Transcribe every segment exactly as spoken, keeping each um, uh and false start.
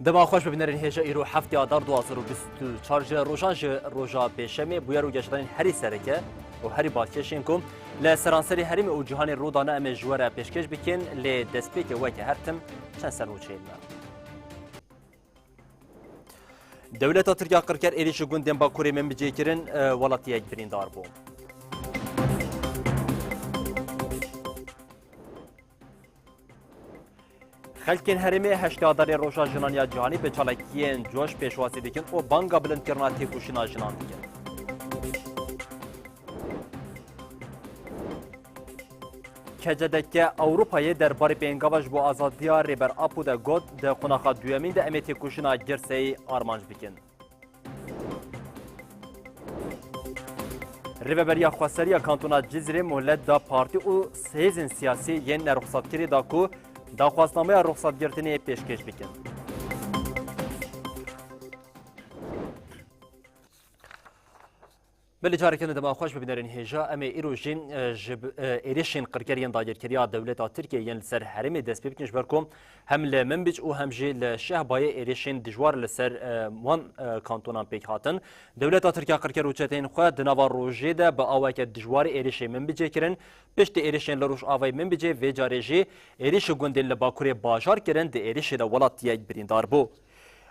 Dema xweş bibînerên hêja îro heftê Adar du hazar û bîst û çar ji rojan ji roja pêşemê bûyer û geşedanên herî sereke û herî balkêş ên ku li seranserê herêmê û cîhanê rû dane em ê ji we re pêşkêş bikin, lê destpêkê weke her tim çend sernûçeyên me. Dewleta Tirk ya qirker êrîş ji gundên Bakurê Minbicê kirin, e, welatiyek birîndar bû. Xelkên herêmê heştê Adarê Roja Jinan ya Cîhanî bi çalakiyên coş pêşwazî dikin û banga bilindkirina têkoşîna jinan dikin. K C D K Ewropayê derbarê pêngava ji bo azadiya Rêber Apo de got, di qonaxa duyemîn de em ê têkoşîna girseyî armanc bikin. Rêveberiya Xweseriya Kantona Cizîrê molet da partî û hêzên siyasî yên neruxsatkirî da ku daxwaznameya ruxsatgirtinê pêşkêş bikin. Belê, careke din dema xweş bibînerên hêja. Em ê îro jî, e, ji b-, e, êrişên qirker yên dagirkeriya dewleta Tirkiyê yên li ser herêmê dest pê bikin, ji ber ku hem li Minbic û hem jî li Şehbayê êrişên dijwar li ser, e, wan, e, kantonan pêk hatin. Dewleta Tirk ya qirker û çeteyên xwe di nava rojê de bi aweke dijwarî êrişê Minbicê kirin. Piştî êrişên li rojavayê Minbicê vê carê jî êrişê gundên li bakurê bajar kirin, di êrişê de welatiyek birîndar bû.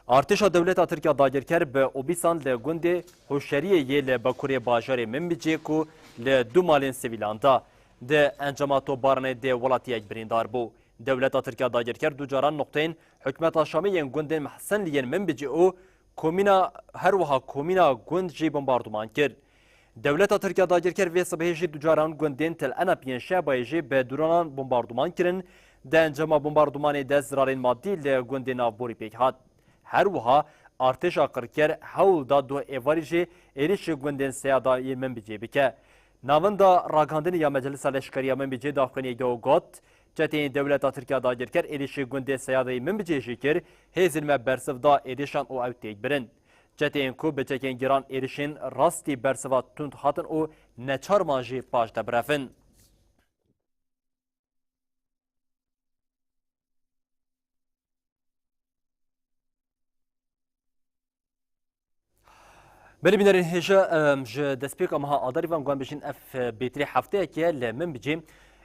Artêşa dewleta Tirk ya dagirker bi obîsan li gundê Hoşeriyê yê li bakurê bajarê Minbicê ku li du malên sivîlan da, di encama topbaranê dê welatiyek birîndar bû. Dewleta Tirk ya dagirker du caran nuqteyên hikûmeta Şamê yên gundên Mehsenlî yên Minbicê û komîna, her wiha komîna gund jî bombarduman kir. Dewleta Tirk ya dagirker vê sibehê jî du caran gundên Tel Enab yên Şehbayê jî bi dronan bombarduman kirin. Di encama bombardumanê de zirarên madî li gundên navborî pêk hat. Her wiha artêşa qirker hewl da duh êvarî jî êrişê gundên Seyada yê Minbicê bike. Navenda ragihandinê ya Meclisa Leşkerî ya Minbicê daxuyaniyek da û got, çeteyên dewleta Tirk ya dagirker êrişê gundê Seyada yê Minbicê jî kir, hêzên me bersiv da êrişan û ew têk birin. Çeteyên ku bi çekên giran êrişên rastî bersiva tund hatin û neçar man jî paş de birevin. Belê bînerên hêja, em, ji destpêka meha Adarî ve em guhan bêjin ev, e, bêtirî hefteyek e li Minbicê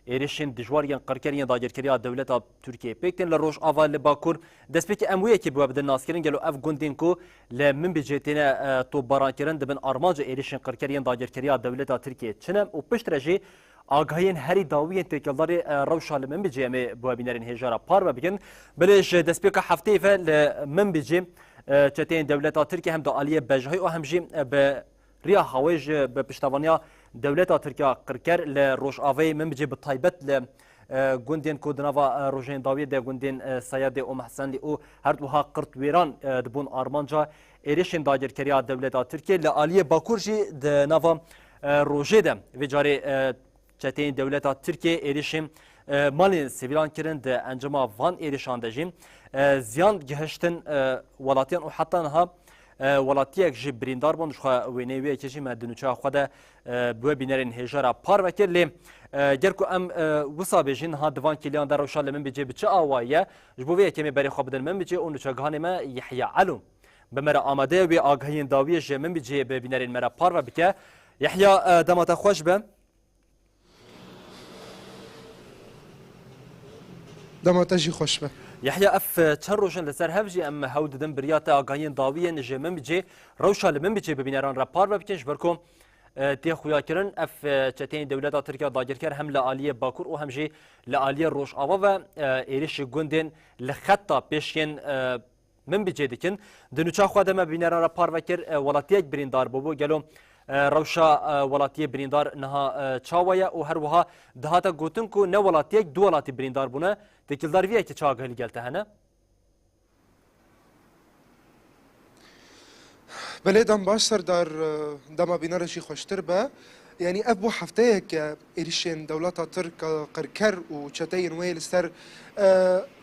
êrişên dijwar yên qirker yên dagirkeriya dewleta Tirkiyeyê pêk tên li Rojava, li Bakur. Destpêkê em wê yekê bi we bidin naskirin, gelo ev gundên ku li Minbicê têne, e, topbarankirin dibin armanca êrişên qirker yên dagirkeriya dewleta Tirkiyeyê çi ne û piştre jî agahiyên herî dawî yên têkildarî, e, rewşa li Minbicê em ê bi we bînerên hêja re parve bikin. Belê ji destpêka hefteyê ve li Minbicê, e, çeteyên dewleta Tirkiyê hem di aliyê bejahî û hem jî, e, bi riya hawayê ji bi piştevaniya dewleta Tirk ya qirker li rojavayê Minbicê bi taybet li, e, gundên ku di nava, e, rojên dawiyê de gundên, e, Seyadê û Mehsenlî û her wiha Qirtwêran, e, dibûn armanca êrişên dagirkeriya dewleta Tirkiyê. Li aliyê Bakur jî di nava, e, rojê de vê carê, e, çeteyên dewleta Tirkiyê êrişên, e, malên sivîlan kirin. Di encama van êrişan de jî, e, ziyan gihiştin, e, welatiyan û heta niha, e, welatiyek jî birîndar bûn. Jixwe wêneyê wê yekê jî me di nûçeya xwe de, e, bi we bînerên hêja re parve kir. Lê, e, ger ku em, e, wisa bêjin, niha di van kêliyan de rewşa li Minbicê bi çi awayî ye? Ji bo vê yekê em ê berê xwe bidin Minbicê û nûçegihanê me Yehya Elo bi me re amade ye, wê agahiyên dawiyê ji Minbicê bi bînerên me re parve bike. Yehya, e, dema te xweş be. Dema te jî xweş be. Yehya, ev, e, çend roj in li ser hev jî em hewl didin bi riya te agahiyên dawiyên ji Minbicê, rewşa li Minbicê bi bîneran re parve bikin, ji ber ku, e, tê xuyakirin ev, e, çeteyên dewleta Tirk ya dagirker hem li aliyê Bakur û hem jî li aliyê Rojava ve, e, êrişî gundên li xeta pêşiyên, e, Minbicê dikin. Di nûça xwe de me bîneran re parve kir, e, welatiyek birîndar bûbû. Gelo, e, rewşa, e, welatiyê birîndar niha, e, çawa ye û her wiha dihate gotin ku ne welatiyek, du welatî birîndar bûne. Têkildar vê yekê çi agahî li gel te hene? Belê, dem baş Serdar, e, dema bînere jî xweştir be. Yanî ev bû hefteyek e êrişên dewleta Tirk, e, qirker û çeteyên wê li ser, e,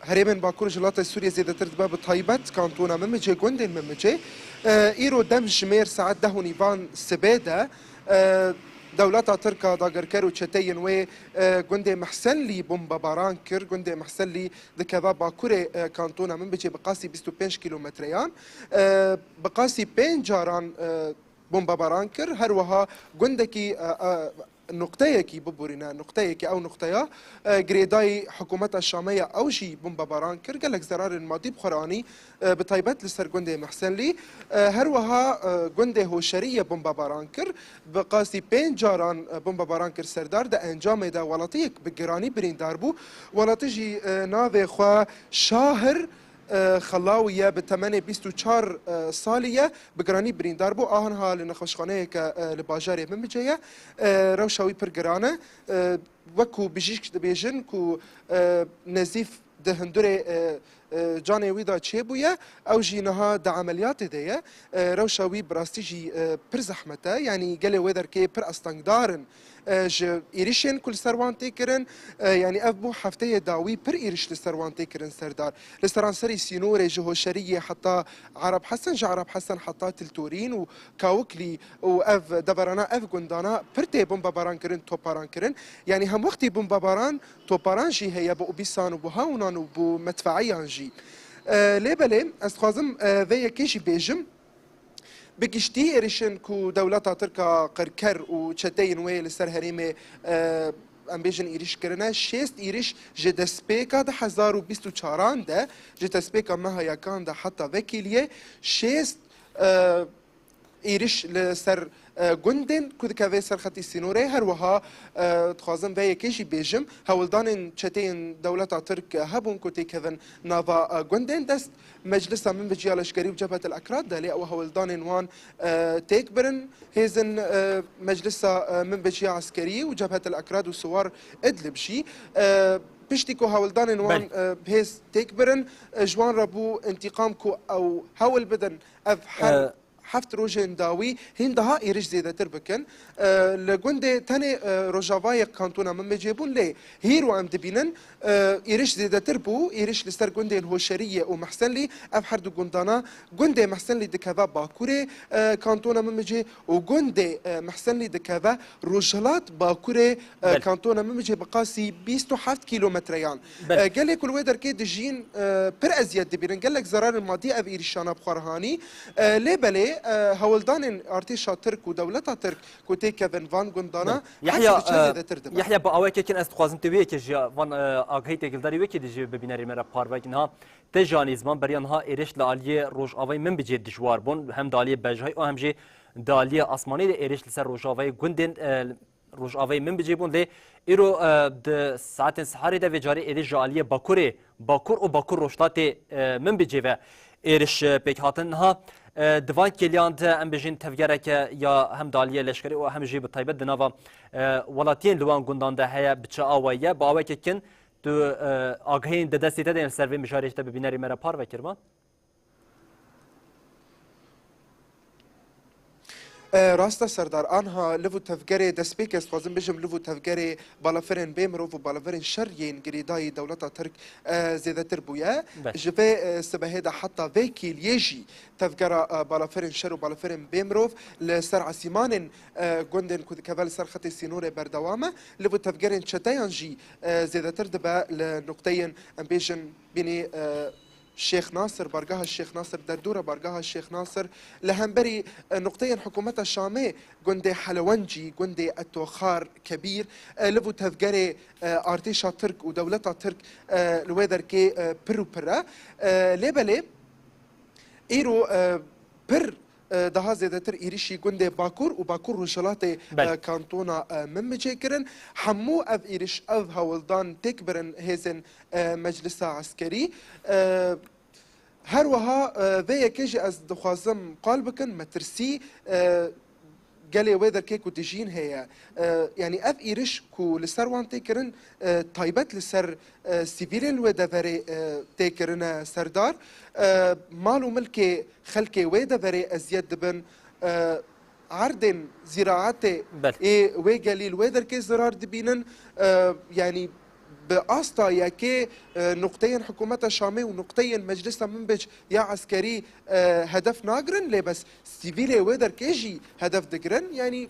herêmên Bakur ji welatê Sûriyê zêdetir dibe, bi taybet kantona Mimicê, gundên Mimicê. E, îro dem jimêr saet deh û nîvan sibê de, e, Dewleta Tirk a dagirker û çeteyên wê, e, gundê Mihsenlî bombebaran kir. Gundê Mihsenlî dikeve bakurê, e, kantona Minbicê bi qasî bîst û pênc kîlometreyan. E, bi qasî pênc caran, e, bombebaran kir. Her wiha gundekî, e, e, nuqteyekî, biborîne, nuqteyekî, ew nuqteya, e, girêdayî hikûmeta Şamê ye, ew jî bombebaran kir. Gelek zerarên madî bi xwe re anî, e, bi taybet li ser gundê Mihsenlî. E, her wiha, e, gundê Hoşerî ye bombebaran kir. Bi qasî pênc caran, e, bombebaran kir Serdar. Di encamê de welatiyek bi giranî birîndar bû. Welatî jî, e, navê xwe Şahir, e, Xelawiye bi temenê bîst û çar, e, salî ye, bi giranî birîndar bû. Aniha li nexweşxaneyeke, e, li bajarê Minbicê ye. E, rewşa wî pir giran e. E, wekû bijîşk dibêjin ku, e, nezîf di hundurê, e, e, canê wî de çêbûye. Ew jî niha di emeliyatê de ye. E, rewşa wî bi rastî jî, e, pir zehmet e. Yanî gelê wê derkê pir astengdar in. E, ji êrişên ku li ser wan tê kirin, e, yanî ev bû hefteyê dawî pir êriş li ser wan tê kirin Serdar. Li seranserî sînorê ji Hoşeriyê heta Ereb Hesen, ji Ereb Hesen heta Tiltorîn û Kawiklî û ev deverana, ev gundana pir tê bombebaran kirin, toparan kirin. Yanî hemwextî bombebaran, toparan jî heye bi obîsan û bi hawnan û bi medfeeyan jî. E, lê belê ez dixwazim, e, vê yekê jî bêjim. Bi giştî êrişên ku dewleta Tirk a qirker û çeteyên wê li ser herêmê, e, em bêjin êriş kirine, şêst êriş ji destpêka du hezar û bîst û çaran de, ji destpêka meha yekan de heta vekîliyê, şêst, e, êriş li ser, e, gundên ku dikeve ser xetî sînorê. Her wiha, e, dixwazim vê yekê jî bêjim, hewldanên çeteyên dewleta Tirk hebûn ku têkevin nava, e, gundên dest Meclisa Minbiciya Leşkerî û Cebhetel Ekrad de, lê ew hewldanên wan, e, têk birin. Hêzên, e, Meclisa, e, Minbiciya Eskerî û Cebhetel Ekrad û Siwar Idlib jî, e, piştî ku hewldanên wan, Belê. e, hêz têk birin, e, ji wan re bû întîqam ku ew hewl bidin ev her E, heft rojên dawî hîn daha êriş zêdetir bikin. E, li gundê tenê, e, rojavayê kantona Minbicê bûn, lê hîro em dibînin, e, êriş zêdetir bû, êriş li ser gundên Hoşeriyê û Mehsenlî. Ev her du gundana, gundê Mehsenlî dikeve bakurê, e, kantona Minbicê û gundê, e, Mehsenlî dikeve rojhilat bakurê, e, Belê. kantona Minbicê bi qasî bîst û heft kîlometreyan. Belê. E, gelê ku li wê derkê dijîn, e, pir eziyet dibînin. Gelek zerarên madî ev êrişana bi xwe re hanî. E, lê belê, e, hewldanên artêşa Tirk û dewleta Tirk ku têkevin van gundana, Belê. her Yahya, çi diçe e, zêdetir dibe. Yahya, bi awayekê kin ez dixwazim tu wê yekê ji van, e, agahî têkildarî wekî dî jî bi bînerê me re parve kin. Ha, te jî anî ziman beriya niha êrîş li aliyê rojavayê Minbicê dijwar bûn, hem di aliyê bejayî û hem jî di aliyê asmanî de êrîş li ser rojavayê gundên, e, rojavayê Minbicê bûn, lê îro, e, di saetên siharê de vê carê êrîş ji aliyê bakurê, bakur û bakur rojhilatê, e, Minbicê ve êrîş, e, pêk hatin. Niha, e, di van kêliyan de em bêjin tevgereke ya hem di aliyê leşkerî û hem jî bi taybet di nava, e, welatiyên li wan gundan de heye, bi çi awayî ye? Bi awayekê kin tu, e, agahiyên di destê te de yên li ser vê mijarê ji te bi bînerê me re parve kirman? E, rast e Serdar, anha liv û tevgerê destpêkê, ez dixwazim bêjim, liv û tevgerê balafirên bê mirov û balafirên şer yên girêdayî dewleta Tirk, e, zêdetir bûye. Be. Ji vê, e, sibehê de heta vê kêliyê jî tevgera, e, balafirên şer û balafirên bê mirov li ser esîmanên, e, gundên ku dikeve li ser xetê sînorê berdewam e. Liv û tevgerên çeteyan jî, e, zêdetir dibe li nuqteyên, em bêjin, bînî, e, Şêx Nasir, bargeha Şêx Nasir, derdora bargeha Şêx Nasir, li hemberî, e, nuqteyên hikûmeta Şamê, gundê Helewencî, gundê Etoxar Kebîr, e, liv û tevgerê, e, artêşa Tirk û dewleta Tirk, e, li wê derkê, e, pir û pir e. E, lê belê, îro, e, pir, e, daha zêdetir êrişî gundê Bakur û Bakur Rojhilatê, Belê. e, kantona, e, Minbicê kirin. Hemû ev êriş, ev hewldan têk birin hêzên, e, Meclisa Eskerî. E, her wiha, e, vê yekê jî ez dixwazim qal bikin, metirsî, e, gelê wê derkê ku dijîn heye. E, yanî ev êriş ku li ser wan tê kirin, e, taybet li ser, e, sivîlên wê deverê, e, tê kirine Serdar. E, mal û milkê xelkê wê deverê eziyet dibin. E, erdên zîraetê Belê. ê wê gelî li wê derkê zirar dibînin. E, yanî bi asta yekê, e, nuqteyên hikûmeta Şamê û nuqteyên Meclisa Minbic ya eskerî, e, hedef nagirin, lê bes sivîlê wê derkê jî hedef digirin. Yanî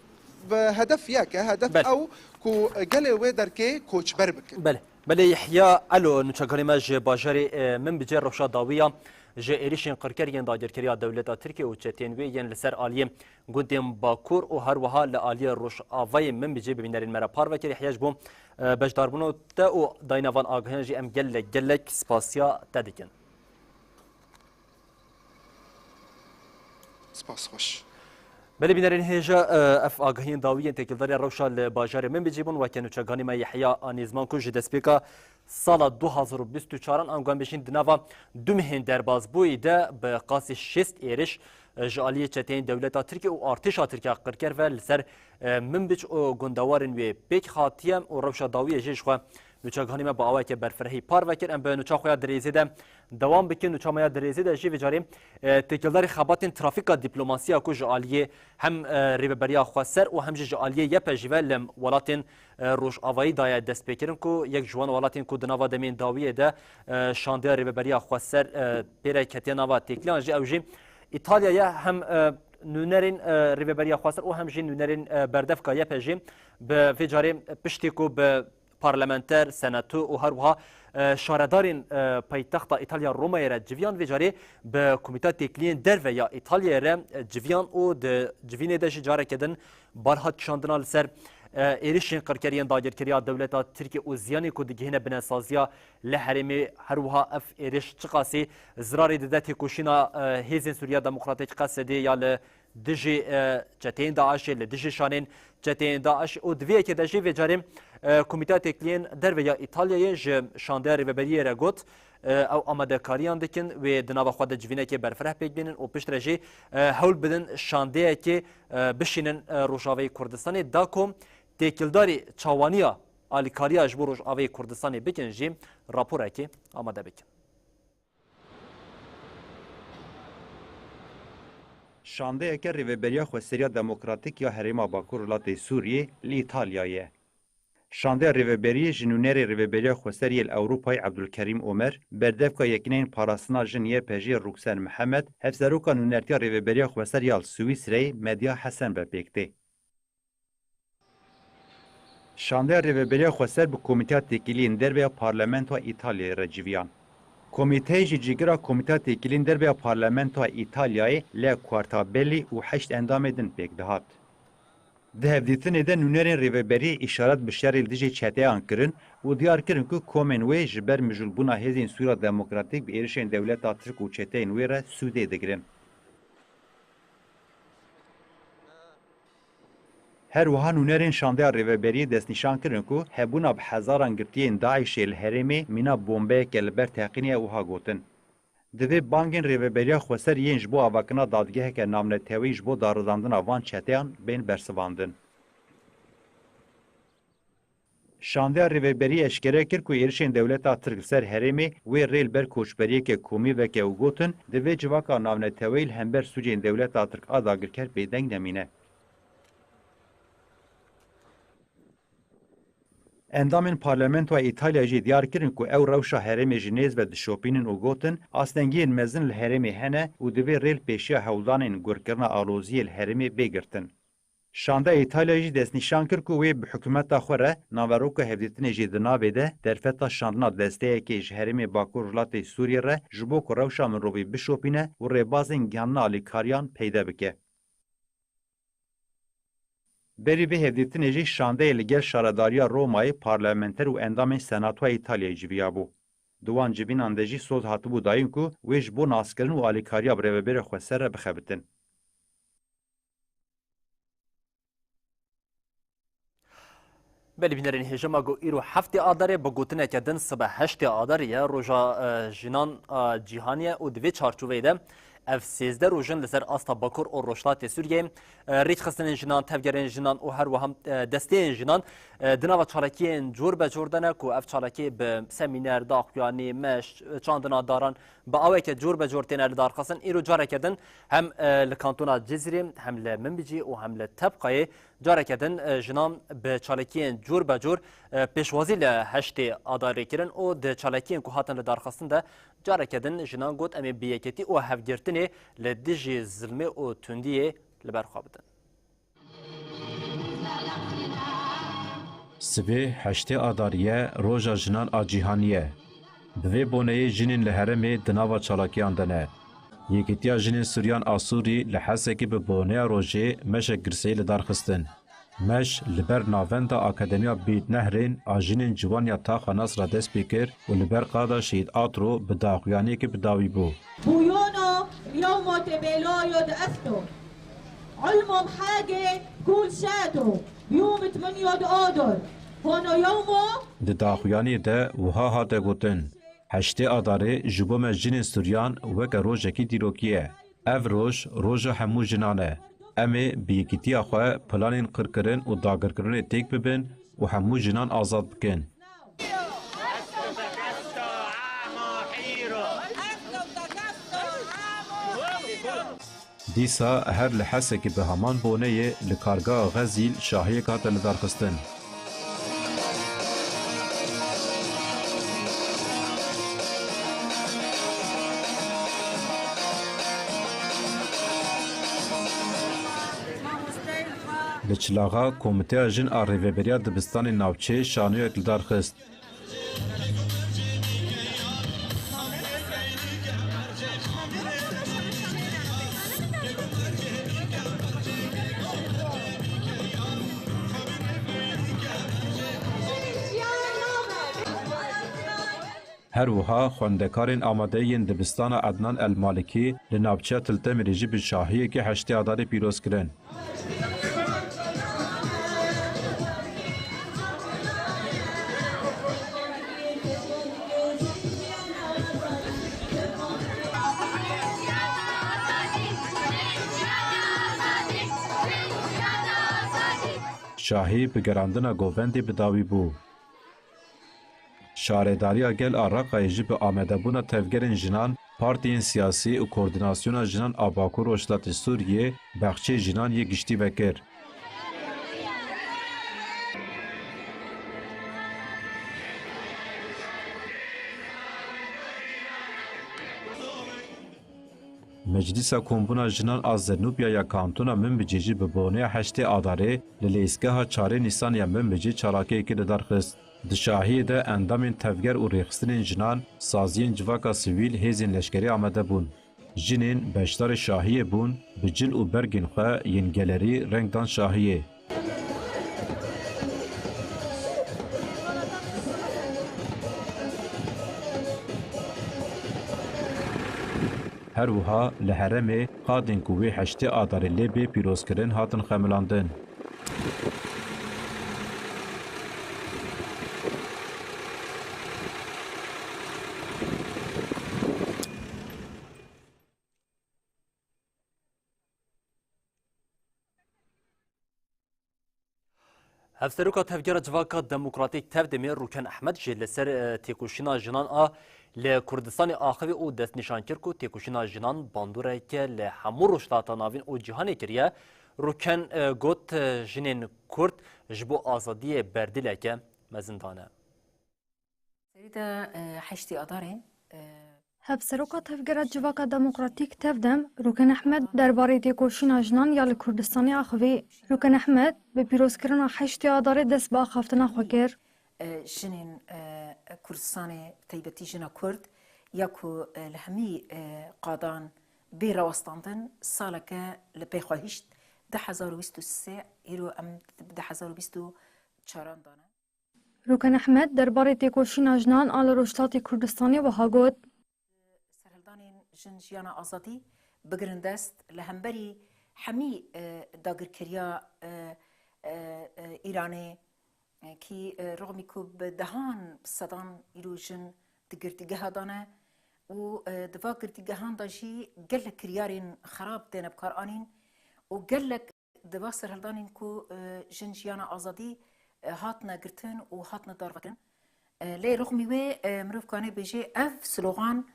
Bi hedef yek e, hedef Belê. ew ku gelê wê derkê koçber bikin. Belê. Belê Yehya Elo, nûçeganê me ji bajarê, e, Minbicê rewşa dawiya ji êrişên qirker yên dagirkeriya dewleta Tirkiye û çeteyên wê yên li ser aliyê gundên Bakur û her wiha li aliyê rojavayê Minbicê bi bînerên me re parve kir. Yehya ji bo, e, beşdarbûna te û dayîna van agahiyan jî em gelek gelek spasiya te dikin. Spas xweş. Belê bînerên hêja, e, ev agahiyên dawî yên têkildariya rewşa li bajarê Minbicê bûn, weke nûçeganê me Yehya anî ziman ku ji destpêka sala du hazar û bîst û çaran ango em bêjin di nava du mehên derbazbûyî de bi qasî şêst êriş, e, ji aliyê çeteyên dewleta Tirkiye û artêşa Tirkiye qirker ve li ser, e, Minbic û gundewarên wê pêk hatiye û rewşa dawiyê jî ji xwe nûçeganê me bi awayeke berfirehî parve kir. Em bi nûça xwe ya dirêzê de dewam bikin. Nûça me ya dirêzê de jî vê carê, e, têkildarî xebatên trafîka dîplomasiya ku ji aliyê hem, e, Rêveberiya Xweser û hem jî ji aliyê Y P J ve li welatên, e, Rojavayî daye destpêkirin ku yek ji wan welatên ku di nava demên dawiyê de, e, şandeya Rêveberiya Xweser, e, pê re ketiye nava têkiliyan jî ew jî Îtalya ye. Hem, e, nûnerên, e, Rêveberiya Xweser û hem jî nûnerên, e, berdevka Y P J bi vê carê piştî ku bi parlamenter, senato û her wiha, e, şaredarên, e, paytexta Îtalya Romayê re civiyan, vê carê bi Komîta Têkiliyên Derve ya Îtalyayê re, e, civiyan û di civînê de jî careke din bal hat kişandina li ser, e, êrişên qirkeriyên dagirkeriya dewleta Tirkiye û ziyanê ku digihîne binesaziya li herêmê, her wiha ev êriş çiqasî zirarê dide têkoşîna, e, Hêzên Sûriya Demokratîk, Qesedê, ya li dijî, e, çeteyên DAIŞê, li dijî şanên çeteyên DAIŞ û di vê yekê de jî vê carê, e, Komîteya Têkiliyên Derve ya Îtalyayê ji şandeya Rêveberiyê re got, e, ew amadekariyan dikin wê di nava xwe de civînekê berfireh pêk bînin û piştre jî, e, hewl bidin şandeyekê, e, bişînin, e, Rojavayê Kurdistanê da ku têkildarî çawaniya alîkariya ji bo Rojavayê Kurdistanê bikin jî raporekê amade bikin. Şandeyeke Rêveberiya Xweseriya Demokratîk ya Herêma Bakur Rojhilatê Sûriyê li Îtalyayê ye. Şandeya Rêveberiyê ji nûnerê Rêveberiya Xweser yê li Ewropayê Ebdulkerîm Omer, berdevka Yekîneyên Parastina Jin Y P J Ruksen Mihemed, hevseroka nûnertiya Rêveberiya Xweser ya li Swîsreyê Medya Hesen ve pêk tê. Şandeya Rêveberiya Xweser bi Komîteya Têkiliyên Derve ya Parlamentoya Îtalyayê re civiyan. Komîteyê jî cîgira Komîteya Têkiliyên Derve ya Parlamentoya Îtalyayê, Leo Quartabelli, û heşt endamê din pêk dihat. Di hevdîtinê de nûnerên Rêveberiyê îşaret bi şerê li dijî çeteyan kirin û diyar kirin ku komên wê ji ber mijûlbûna Hêzên Sûriya Demokratîk bi êrişên dewleta Tirk û çeteyên wê re sûdê digirin. Her wiha nûnerên şandeya Rêveberiyê destnîşan kirin ku hebûna bi hezaran girtiyên DAIŞê li herêmê mîna bombeyeke li ber teqînê ye û wiha gotin, Divê bangên Rêveberiya Xweser yên ji bo avakirina dadgeheke navneteweyî ji bo darizandina van çeteyan bên bersivandin. Şandeya Rêveberiyê eşkere kir ku êrişên dewleta Tirk li ser herêmê wê rê li ber koçberiyeke komî veke û gotin, divê civaka navneteweyî li hember sûcên dewleta Tirk a dagirker bêdeng nemîne. Endamên Parlamentoya Îtalyayê jî diyar kirin ku ew rewşa herêmê ji nêz ve dişopînin û gotin, astengiyên mezin li herêmê hene û divê rê li pêşiya hewldanên gurkirina aloziyê li herêmê bê girtin. Şandeya Îtalyayê jî destnîşan kir ku wê bi hikûmeta xwe re naveroka hevdîtinê jî di navê de derfeta şandina desteyekê ji herêmê Bakur Rojhilatê Sûriyê re ji bo ku rewşa mirovî bişopîne û rêbazên gihandina alîkariyan peyde bike. Berî vê hevdîtinê jî şandeyê li gel Şaredariya Romayê parlamenter û endamên Senatoya Îtalyayê civiyabû. Di wan civînan de jî soz hatibû dayîn ku wê ji bo naskirin û alîkariya bi Rêveberiya Xweser re bixebitin. Belê bînerên hêja, me got îro heftê Adarê, bi gotineke din sibe heştê Adarê ye, roja, e, jinan a cîhanî ye û di vê çarçoveyê de ev sêzdeh roj in li ser asta Bakur û Rojhilatê Sûriyeyê, e, rêkxistinên jinan, tevgerên jinan û her wiha, e, desteyên jinan, e, di nava çalakiyên cor be cor de ne ku ev çalakî bi semîner, daxuyanî, meş, çandina daran, bi aweke cor be cor têne lidarxistin. Îro careke din hem, e, li kantona Cizîrê, hem li Minbicî û hem li Tebqayê careke din, e, jinan bi çalakiyên cor be cor, e, pêşwazî li heştê Adarê kirin û di çalakiyên ku hatin lidarxistin de careke din jinan got, em ê bi yeketî û hevgirtinê li dijî zilmê û tundiyê li ber xwe bidin. Sibê heştê Adarî ye, Roja Jinan a Cîhanî ye. Bi vê boneyê jinên li herêmê di nava çalakiyan de ne. Yekîtiya Jinên Suryan a Sûrî li Hesekê bi boneya rojê meşek girseyî li dar xistin. Meş li ber navenda Akademiya Bît Nehrên a jinên ciwan ya Taxa Nasra dest pê kir û li ber qada Şehîd Atro bi daxuyaniyekê bi dawî bû. Buyono yewmo tebelo yod efto. Ulmom hage kul şato. Biyum tminyo odor. Hono yewmo. Di daxuyaniyê de wiha hate gotin, Heştê Adarê ji bo me jinên Suryan weke rojekî dîrokî ye. Ev roj, roja hemû jinan e. Em ê bi yekîtiya xwe planên qirkirin û dagirkirinê têk bibin û hemû jinan azad bikin. Dîsa her li Hesekê bi heman boneyê li kargeha Xezîl şahiyek hate lidarxistin. Li Çilaxa Komîteya Jin a Rêveberiya Dibistanê Navçeyê şanoyek li dar xist. Her wiha xwendekarên amadeyî yên dibistana Ednan El Malikî li navçeya Til Temirê jî bi şahiyekî heştê Adarê pîroz kirin. Şahî bi gerandina govendê bi dawî bû. Şaredariya Gel a Reqayê jî bi amadebûna tevgerên jinan, partiyên siyasî û Koordînasyona Jinan a Bakur Rojhilatê Sûriyê bexçeyê jinan yê giştî vekir. Meclîsa Kombûna Jinan a Zenûbiya ya Kantona Minbicê jî bi boneya heştê Adarê li leyîzgeha çarê Nîsan ya Minbicê çalakiyekê li dar xist. Di şahiyê de endamên tevger û rêxistinên jinan, saziyên civaka sivîl, hêzên leşkerî amade bûn. Jinên beşdarê şahiyê bûn, bi cil û bergên xwe yên gelerî reng dan şahiyê. Her wiha li herêmê qadên ku wê heştê Adarê lê bê pîrozkirin hatin xemilandin. Hevseroka Tevgera Civaka Demokratîk TEV-DEMê Rûken Ehmed jî li ser, e, têkoşîna jinan a li Kurdistanê axivî û destnîşan kir ku têkoşîna jinan bandoreke li hemû Rojhilata Navîn û cîhanê kiriye. Rûken, e, got, e, jinên Kurd ji bo azadiyê berdileke mezin dane. Serî de, e, heştê Adarê, e, Hevseroka Tevgera Civaka Demokratîk TEV-DEM, Rûken Ehmed, derbarê têkoşîna jinan ya li Kurdistanê axivî. Rûken Ehmed, bi pîrozkirina heştê Adarê dest bi axaftina xwe kir. E, jinên, e, Kurdistanê, bi taybetî jina Kurd, ya ku, e, li hemî, e, qadan bê rawestandin, saleke li pê xwe hişt, du hezar û bîst û sê, îro em di du hezar û bîst û çaran dane. Rûken Ehmed derbarê têkoşîna jinan a li Rojhilatê Kurdistanê wiha got. Serhildanên Jin Jiyana Azadî bigirin dest, li hemberî hemî, e, dagirkeriya, e, e, e, Îranê, e, kî, e, rixmî ku bi dehan, bi sedan îro jin di girtîgeha de ne û, e, di va girtîgehan de jî gelek kiryarên xerab têne bikaranîn û gelek Di va serhildanên ku, e, Jin Jiyana Azadî, e, hatine girtin û hatine darvekirin. E, lê rixmî wê, e, mirov kanê bêjê ev slogan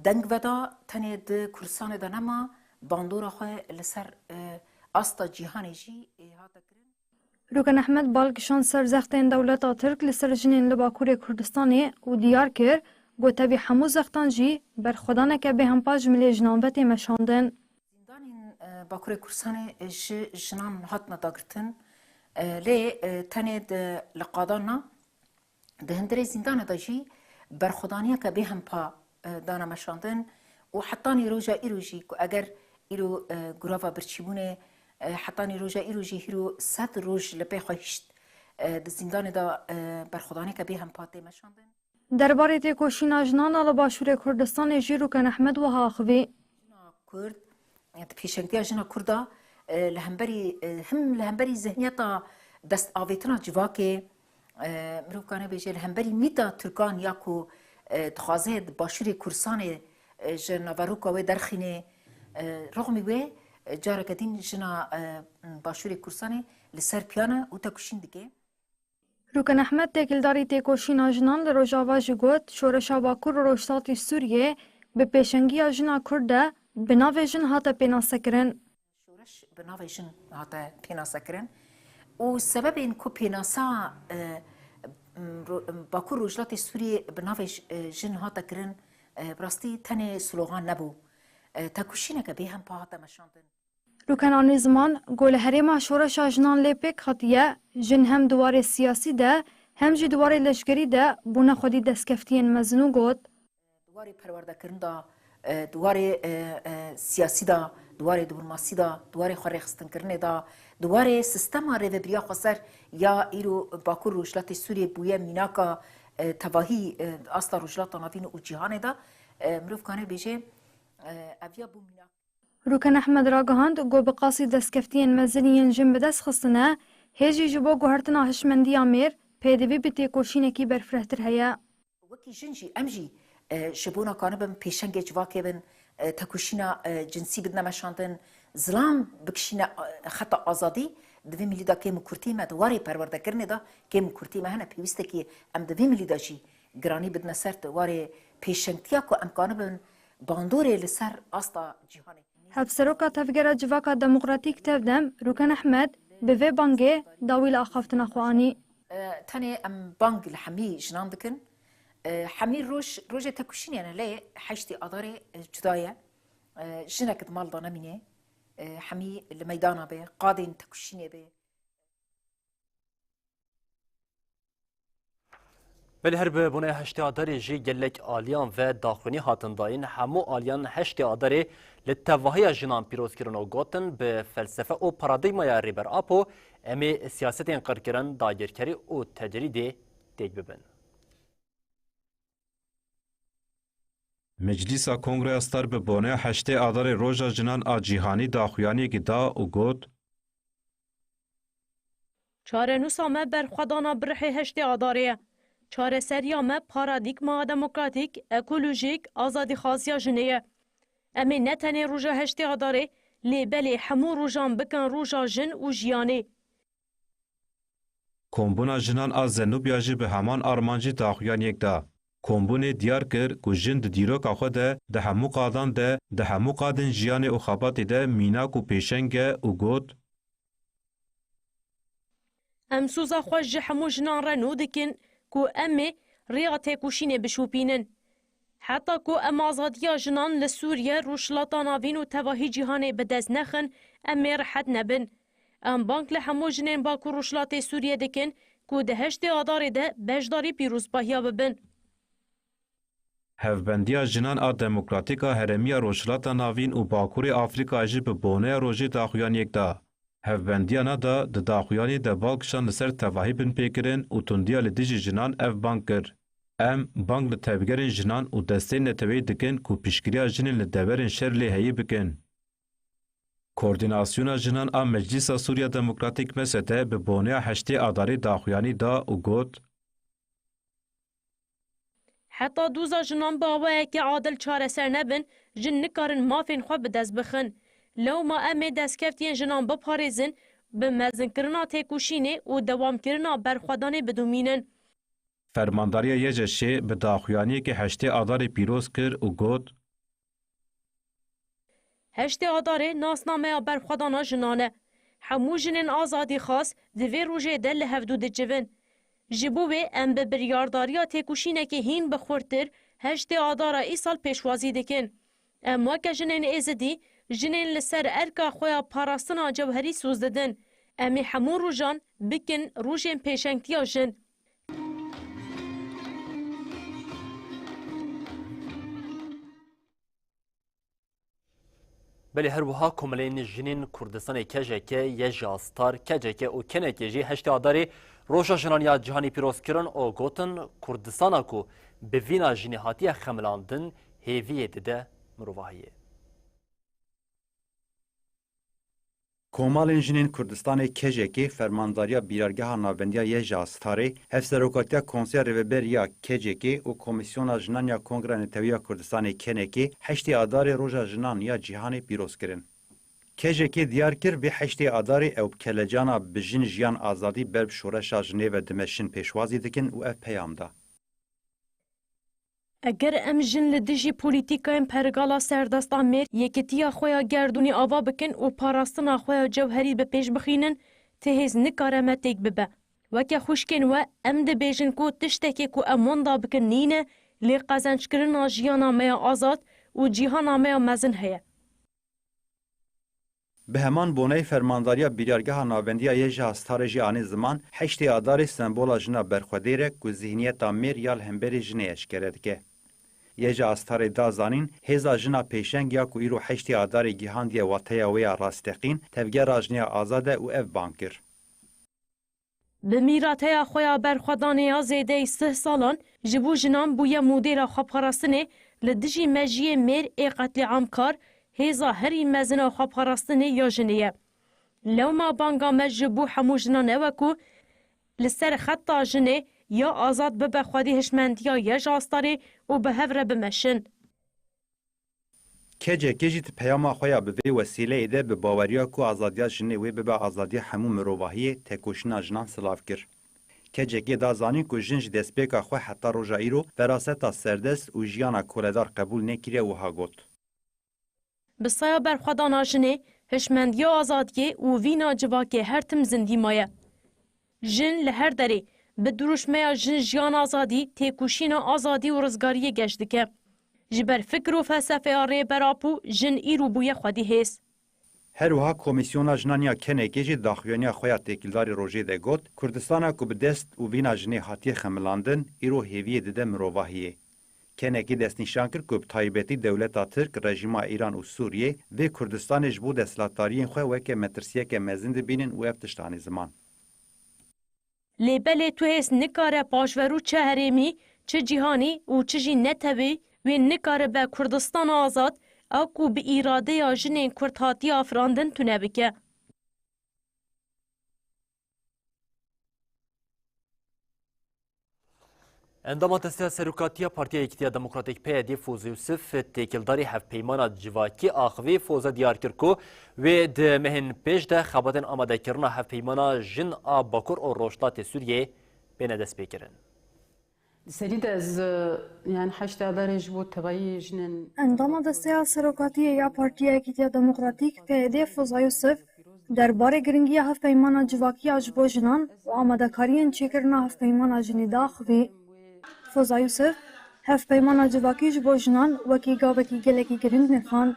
deng veda tenê di Kurdistanê de nema, bandora xwe li ser, e, asta cîhanê jî, e, hate kirin. Rûken Ehmed bal kişand ser zextên dewleta Tirk li ser jinên li Bakurê Kurdistanê û diyar kir, got tevî hemû zextan jî berxwedaneke bêhempa ji milê jinan ve tê meşandin. Zîndanên, e, Bakurê Kurdistanê, e, ji jinan hatine dagirtin. E, lê, e, tenê di, li qadan na, di hundirê zîndanê de jî berxwedaniyeke bêhempa, e, dane meşandin û hetanî roja îro jî ku eger îro, e, grava birçîbûnê, e, hetanî roja îro jî hîro sed roj li pê xwe hişt, e, di zîndanê de, e, berxwedaniyeke bêhempa tê meşandin. Derbarê têkoşîna jinan a li Başûrê Kurdistanê jî Rûken Ehmed wiha axivî. Jina Kurd, e, di pêşengtiya jina Kurda, e, li hemberî, e, him li hemberî zihniyeta destavêtina civakê, e, mirov kane bêje li hemberî mîta Tirkan ya ku, e, dixwaze di Başûrê Kurdistanê, e, ji naveroka wê derxînê, e, rixmî wê, e, careke din jina, e, Başûrê Kurdistanê li ser piyan e û tekoşîn dike. Rûken Ehmed, têkildarî têkoşîna jinan li Rojava jî got, şoreşa Bakur û Rojhilatê Sûriyê bi pêşengiya jina Kurd de bi navê jin hate pênasekirin. Şoreş bi navê jin hate pênasekirin û sebebên ku pênasa, e, ro-, Bakur Rojhilatê Sûriyê bi navê j-, e, jin hate kirin, e, bi rastî tenê slogan nebû. E, tekoşîneke bêhempa hate meşandin. Rûken anî ziman ku li herêma şoreşa jinan lê pêk hatiye, jin hem di warê siyasî de hem jî di warê leşkerî de bûne xwedî destkeftiyên mezin û got, Di warê perwerdekirin de, e, di warê, e, e, siyasî de, di warê diplomasî de, di warê xwe rêxistinkirinê de, di warê sistema rêvebiriya xweser ya îro Bakur Rojhilatê Sûriyê bûye mînaka, e, tevahî, e, asta Rojhilata Navîn û cîhanê de, e, mirov kane bêje, e, ev ya bû mînak. Rûken Ehmed ragihand ku bi qasî destkeftiyên mezin yên jin bi dest xistine, hê jî ji bo guhertina hişmendiya mêr pêdivî bi têkoşînekî berfirehtir heye. Wekî jin jî, em jî, e, ji bona kanibin pêşengê civakê bin, e, tekoşîna, e, cinsî bidine meşandin, zilam bikişîne, e, xeta azadî, di vê milî de kêm û kurtî me, di warê perwerdekirinê de kêm û kurtî me hene, pêwîstekî em di vê milî de jî giranî bidine ser di warê pêşengtiya ku em kanibin bandorê li ser asta cîhanê. Hevseroka Tevgera Civaka Demokratîk Tevdem, Rûken Ehmed, bi vê bangê dawî li axaftina xwe anî. E, tenê em bang li hemî jinan dikin. E, hemî roj, rojê tekoşînê ne, lê heştê Adarê, e, cuda ye. E, jinek di mal de nemîne. E, hemî li meydana be, qadên tekoşînê be. Belê her bi bûnê heştê Adarê jî gelek aliyan ve daxuyanî hatin dayîn. Hemû aliyan heştê Adarê li tevahiya jinan pîroz kirin û gotin, bi felsefe û paradigmaya Rêber Apo em ê siyasetên qirkirin, dagirkerî û tecrîdê têk bibin. Meclîsa Kongreya Star bi boneya heştê Adarê Roja Jinan a Cîhanî daxuyaniyekî da û got, Çarenûsa me berxwedana bi rihê heştê Adarê ye. Çareseriya me paradîgma demokratîk, ekolojîk, azadîxwaziya jinê ye. Em ê ne tenê roja heştê Adarê, lê belê hemû rojan bikin roja jin û jiyanê. Kombûna Jinan a Zenûbya jî bi heman armancî daxuyaniyek da. Kombûnê diyar kir ku jin di dîroka xwe de, di hemû qadan de, di hemû qadên jiyanê û xebatê de mînak û pêşeng e û got, Em soza xwe ji hemû jinan re nû dikin ku em ê rêya têkoşînê bişopînin. Heta ku em azadiya jinan li Sûriye, Rojhilata Navîn û tevahî cîhanê bi dest nexin, em ê rihet nebin. Em bang li hemû jinên Bakur Rojhilatê Sûriye dikin ku di heştê Adarê de beşdarî pîrozbahiya bibin. Hevbendiya Jinan a Demokratîk a Herêmiya Rojhilata Navîn û Bakurê Afrîkayê jî bi boneya rojê daxuyaniyek da. Hevbendiya na da di daxuyaniyê de bal kişand li ser tevahî binpêkirin û tundiya li dijî jinan ev bang kir. Em bang li tevgerên jinan û desteyên neteweyî dikin ku piştgiriya jinên li deverên şer lê heyî bikin. Koordînasyona Jinan a Meclîsa Sûriya Demokratîk, M S D, bi boneya heştê Adarê daxuyanî da û got, Heta doza jinan bi awayekî adil çareser nebin, jin nikarin mafên xwe bi dest bixin. Lewma em ê destkeftiyên jinan biparêzin, bi mezinkirina têkoşînê û dewamkirina berxwedanê bidomînin. Fermandariya Y C Şê bi daxuyaniyekê heştê Adarê pîroz kir û got, Heştê Adarê nasnameya berxwedana jinan e. Hemû jinên azadîxwaz di vê rojê de li hevdû dicivin. Ji bo wê em bi biryardariya têkoşînekê hîn bi xurtir heştê Adara îsal pêşwazî dikin. Em weke jinên Êzidî, jinên li ser erka xwe ya parastina cewherî soz didin. Em ê hemû rojan bikin rojên pêşengtiya jin. Belê her wiha Komelên Jinên Kurdistanê K J K, YJA Star, K C K û KNK'ê jî heştê Adarê Roja Jinan ya Cîhanê pîroz kirin û gotin, Kurdistana ku bi vîna jinê hatiye xemilandin, hêviyê dide mirovahiyê. Komalên Jinên Kurdistanê K J K, Fermandariya Bîrargeha Navbendiya YJA Starê, Hevserokatiya Konseya Rêveberiya K J K û Komîsyona Jinan ya Kongreya Netewî ya Kurdistanê KNK'ê heştê Adarê Roja Jinan ya Cîhanê pîroz kirin. K J K diyar kir, vê heştê Adarê ew bi kelecana Bi jin jiyan azadî ber bi şoreşa jinê ve dimeşin pêşwazî dikin û ev peyam da. Eger em jin li dijî polîtîkayên pergala serdesta mêr yekitiya xwe ya gerdûnî ava bikin û parastina xwe ya cewherî bi pêş bixînin, ti hêz nikare me têk bibe. Weke xwişkên we, em dibêjin ku tiştekê ku em wenda bikin nîne, lê qezenckirina jiyana me ya azad û cîhana me ya mezin heye. Bi heman boneyê Fermandariya Biryargeha Navbendiya YJA Starê jî anî ziman, heştê Adarê sembola jina berxwedêr e ku zîhniyeta mêr ya li hemberî jinê eşkere dike. YJA Starê da zanîn, hêza jina pêşeng ya ku îro heştê Adarê gihandiye wateya wê ya rasteqîn, tevgera jinê ya azad e û ev bang kir. Bi mîrateya xwe ya berxwedanê ya zêdeyî sih salan ji bo jinan bûye modêla xweparastinê li dijî mejiyê mêr ê qetlîamkar, hêza herî mezin a xweparastinê ya jinê ye. Lewma banga me ji bo hemû jinan ew e ku li ser xeta jinê ya azad bibe xwedî hişmendiya YJA Starê û bi hev re bimeşin. K C K jî di peyama xwe ya bi vê wesîleyê de bi baweriya ku azadiya jinê wê bibe azadiya hemû mirovahiyê, tekoşîna jinan silav kir. K C K da zanîn ku jin ji destpêka xwe heta roja îro feraseta serdest û jiyana koledar qebûl nekiriye, wiha got. Bi saya berxwedana jinê, hişmendiya azadiyê û vîna civakê her tim zindî maye. Jin li her derê bi dirûşmeya Jin Jiyan Azadî têkoşîna azadî û rizgariyê geş dike. Ji ber fikir û felsefeya Rêber Apo jin îro bûye xwedî hêz. Her wiha Komîsyona Jinan ya KNK'ê jî daxuyaniya xwe ya têkildarî rojê de got, Kurdistana ku bi dest û vîna jinê hatiye xemilandin, îro hêviyê dide mirovahiyê. KNK'ê destnîşan kir ku bi taybetî dewleta Tirk, rejîma Îran û Sûriyê vê Kurdistanê ji bo desthilatdariyên xwe weke metirsiyeke mezin dibînin û ev tişt anî ziman. Lê belê tu hêz nikare paşverû çi herêmî, çi cîhanî û çi jî netewî wê nikaribe Kurdistana azad a ku bi îradeya jinên Kurd hatiye afirandin tune bike. Endama Desteya Serokatiya Partiya Yekîtiya Demokratîk, P Y D, Foza Yusuf, têkildarî hevpeymana civakî axivî. Foza diyar kir ku wê di mehên pêş de xebatên amadekirina hevpeymana jin a Bakur û Rojhilatê Sûriyeyê bêne destpêkirin. Di serî de ez, e, yani heştê Adarê ji bo tevayî jinên Endama Desteya Serokatiyê ya Partiya Yekîtiya Demokratîk, P Y D, Foza Yusuf, derbarê giringiya hevpeymana civakî ya ji bo jinan û amadekariyên çêkirina hevpeymana jinê diaxivî. Foza Yusuf, hevpeymana civakî ji bo jinan wekî gavekî gelekî giring nirxand.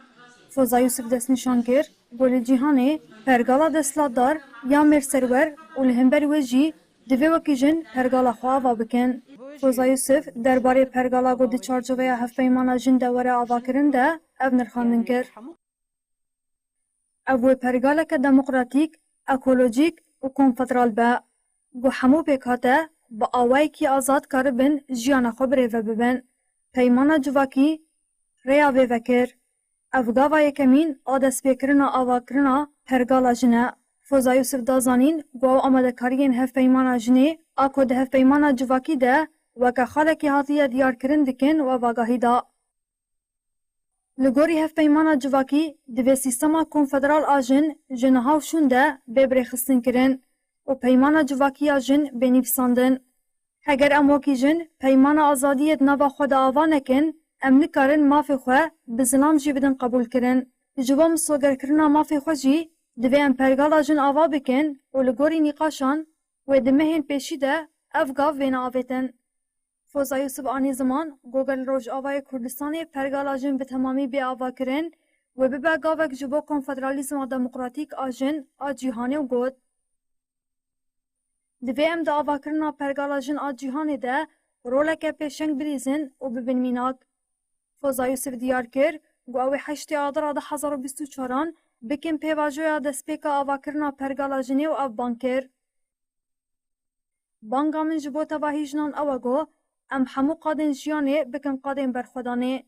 Foza Yusuf destnîşan kir, ku li cîhanê pergala desthilatdar ya mêr serwer û li hember wê jî divê wekî jin pergala xwe ava bikin. Foza Yusuf derbarê pergala ku di çarçoveya hevpeymana jin de were avakirin de ev nirxandin kir. Ev wê pergaleke demokratîk, ekolojîk û konfederal be, ku hemû pêkhate bi awayekî azad karibin jiyana xwe birêve bibin. Peymana civakî rêya vê vekir. Ev gava yekemîn a destpêkirina avakirina pergala jin e. Foza Yusuf da zanîn ku ew amadekariyên hevpeymana jinê a ku di hevpeymana civakî de weke xalekî hatiye diyarkirin dikin û ev agahî da. Li gorî hevpeymana civakî, divê sîstema konfederal a jin ji niha û şûn de bê birêxistinkirin û peymana civakî ya jin bê nivîsandin. Heger em wekî jin peymana azadiyê di nava xwe de ava nekin, em nikarin mafê xwe bi zilam jî bidin qebûlkirin. Ji bo misogerkirina mafê xwe jî divê em pergala jin ava bikin û li gorî nîqaşan wê di mehên pêşî de ev gav bêne avêtin. Foza Yusuf anî ziman, ku gel Rojavayê Kurdistanê pergala jin bi temamî bê avakirin, wê bibe gavek ji bo konfederalîzma demokratîk a jin a cîhanê û got, Divê em di avakirina pergala jin a cîhanê de roleke pêşeng bilîzin û bibin mînak. Foza Yusuf diyar kir ku ew ê heştê Adara du hezar û bîst û çaran bikin pêvajoya destpêka avakirina pergala jinê û ev bang kir. Banga min ji bo tevahî jinan ew e ku em hemû qadên jiyanê bikin qadên berxwedanê.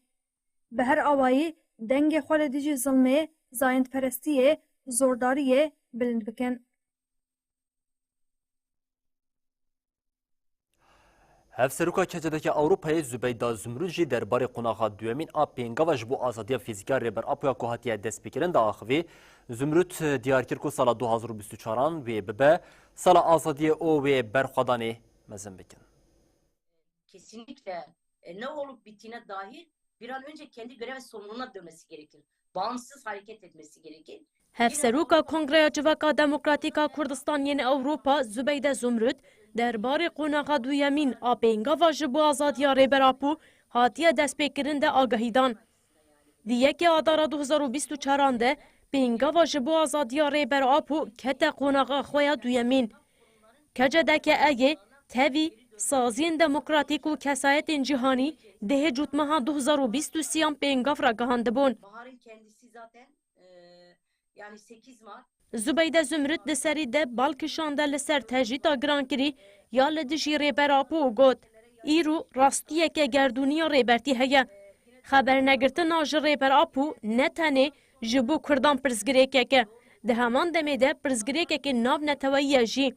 Bi her awayî dengê xwe li dijî zilmê, zayendperestiyê, zordariyê bilind bikin. Hevseroka K C D K Ewropayê Zubeyda Zumrûd jî derbarê qonaxa duyemîn a pêngava ji bo azadiya fîzîkî ya Rêber Apo ya ku hatiye destpêkirin de axivî. Zumrûd diyar kir ku sala du hazar û bîst û çaran wê bibe sala azadiyê û wê berxwedanê mezin bikin. Kesinlikle, e, ne olup bittiğine dair bir an önce kendi görev ve sorumluluğuna dönmesi gerekir. Bağımsız hareket etmesi gerekir. Hevseroka Kongreya Civaka Demokratîk a Kurdistan yên Ewropa Zubeyde Zumrud derbarê qonaxa duyemîn a pêngava ji bo azadiya Rêber Apo hatiye destpêkirin de agahî dan. Di yekê Adara du hezar û bîst û çaran de pêngava ji bo azadiya Rêber Apo kete qonaxa xwe ya duyemîn. K C D K E yê tevî saziyên demokratîk û kesayetên cîhanî dehê cotmeha du hezar û bîst û sêyan pêngav ragihandibûn. Baharın kendisi zaten, e, yani sekiz Mart. Zubeyde Zumrud di serî de bal kişande li ser tecrîta girankirî ya li dijî Rêber Apo û got, Îro rastiyeke gerdûnî ya Rêbertî heye. Xebernegirtina ji Rêber Apo ne tenê ji bo Kurdan pirsgirêkek e, di heman demê de pirsgirêkeke navneteweyî ye jî.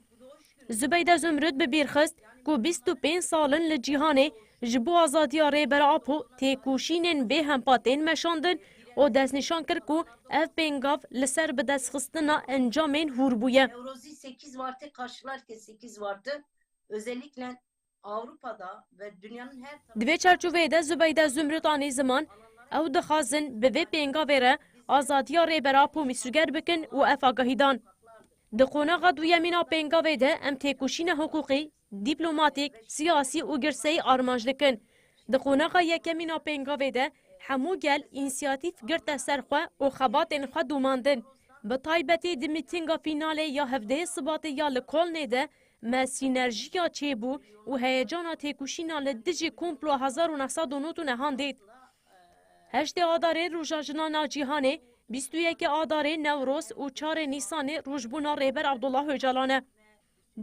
Zubeyde Zumrud bi bîr xist ku bîst û pênc sal in li cîhanê ji bo azadiya Rêber Apo têkoşînên bêhempa tên meşandin û destnîşan kir ku ev pêngav li ser bidestxistina encamên hûr bûye. Nevrozî sekiz Mart'ı karşılarken sekiz Mart'ı özellikle Avrupa'da ve dünyanın her Di vê çarçoveyê de Zubeyde Zumrud anî ziman, ew dixwazin bi vê pêngavê re azadiya Rêber Apo mîsoger bikin û ev agahî dan. Di qonaxa duyemîn a pêngavê de em têkoşîna hiqûqî, dîplomatîk, siyasî û girseyî armanc dikin. Di qonaxa yekemîn a pêngavê de hemû gel însiyatîf girte ser xwe û xebatên xwe domandin. Bi taybetî di mîtînga fînalê ya hevdehê Sibatê ya li Kolnê de me sînerjiya çêbû û heyecana têkoşîna li dijî komplo hezar û neh sed û nod û nehan dît. Heştê Adarê Roja Jinan a Cîhanê, bîst û yekê Adarê Newroz û çarê Nîsanê rojbûna Rêber Abdullah Ocalan e.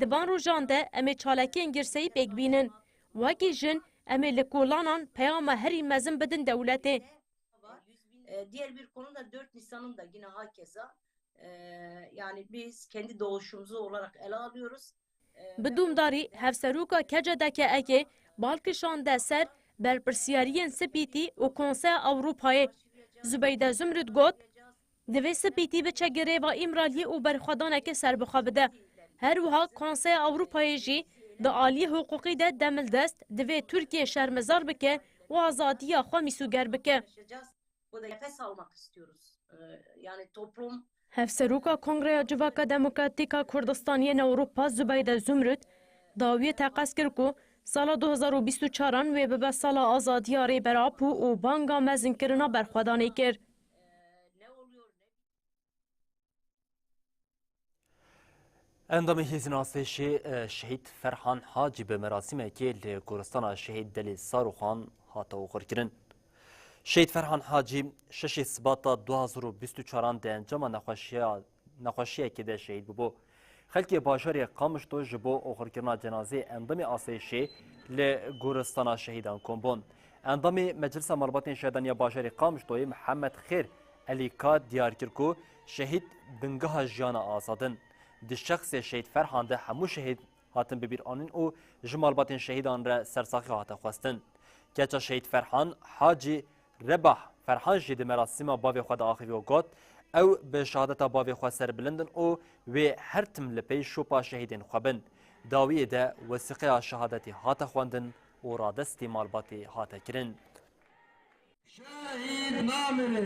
Di van rojan de em ê çalakiyên girseyî pêk bînin. Wekî jin, em ê li kolanan peyama herî mezin bidin dewletê. E, diğer bir konu da dört Nisan'ın da yine hakeza, e, yani biz kendi doğuşumuzu olarak ele alıyoruz. E, Bi domdarî hevseroka K C D K E yê bal kişande ser berpirsiyariyên Spîtî û Konseya Ewropayê. Zubeyde Zumrud got, Divê Spîtî biçe girêva Îmraliyê û berxwedaneke serbixwe bide. Her wiha Konseya Ewropayê jî di aliyê hiqûqî de demildest divê Tirkiye şermezar bike û azadiya xwe mîsoger bike. Burada nefes almak istiyoruz. Ee, yani toplum Hevseroka Kongreya Civaka Demokratîk a Kurdistan yên Ewropa Zubeyde Zumrud dawiyê teqez kir ku sala du hezar û bîst û çaran wê bibe sala azadiya Rêber Apo û banga mezinkirina berxwedanê kir. Endamê Hêzên Asayişê, e, Şehîd Ferhan Hacî bi merasîmekê li goristana Şehîd Delî Saruxan hate oxirkirin. Şehîd Ferhan Hacî şeşê Sibata du hezar û bîst û çaran di encama nexweşiya, nexweşiyekê de şehîd bûbû. Xelkê bajarê Qamişlo ji bo oxirkirina cenazeyê endamê asayişê li goristana şehîdan kom bûn. Endamê Meclisa Malbatên Şehîdan ya bajarê Qamişloyê Mihemed Xêr Elîka diyar kir ku şehîd bingeha jiyana azad in. Di şexsê Şehîd Ferhan de hemû şehîd hatin bibîranîn û ji malbatên şehîdan re sersaxî hate xwestin. Keça Şehîd Ferhan Hacî Rebah Ferhan jî di merasîma bavê xwe de axivî û got, Ew bi şehadeta bavê xwe serbilind in û wê her tim li pey şopa şehîdên xwe bin. Dawiyê de wesîqeya şehadetê hate xwendin û radestî malbatê hate kirin. Şehîd namire.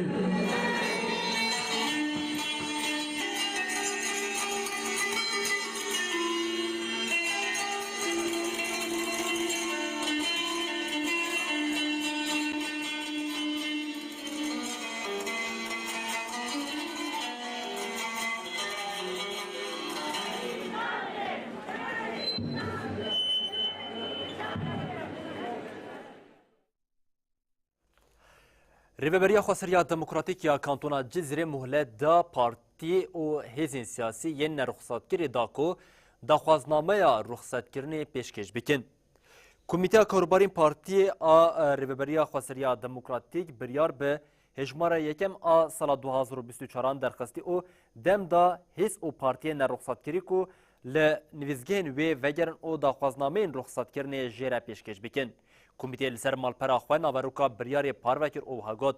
Rêveberiya Xweseriya Demokratîk ya Kantona Cizîrê muhlet da partî û hêzên siyasî yên nerûxsatkirî da ku daxwaznameya rûxsatkirinê pêşkêş bikin. Komîteya Karûbarên Partiyê a Rêveberiya Xweseriya Demokratîk biryar bi hejmara yekem a sala du hazar û bîst û çaran derxistî û dem da hêz û partiyên nerûxsatkirî ku li nivîsgehên wê vegerin û daxwaznameyên rûxsatkirinê jê re pêşkêş bikin. Komîteyê li ser malpera xwe naveroka biryarê parve kir û wiha got,